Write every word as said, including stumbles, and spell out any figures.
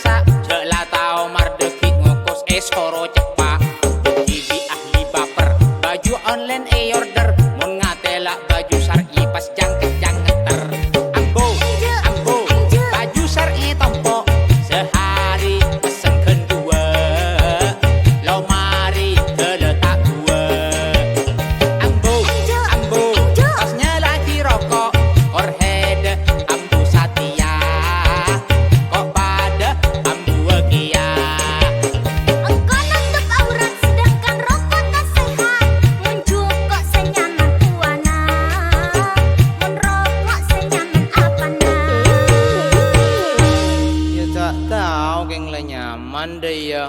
Sa' jhâ' la tao mardhâghi' ngokos èsoro ceppa'. Dhibi' ahli baper, baju online è-order. Mon ngatèla' baju syar'i pas jangket-jangketer. Ambo, ambo, baju syar'i tompo'. Sehari pesen ghân duwâ'. Lomari dâlâ ta' buwâ'. Ambo, ambo, pas nyalaaghi roko'. Korhèdhâ ambu satèya, ko' padâ ambuwâ kèya. Engko' notop aurat, sedangkan roko' ta' sehat. Mon jhuko' sè nyaman buwâna, mon roko' sè nyaman apana? Iyâ, ta' tao kèng la nyaman dâ' iyâ.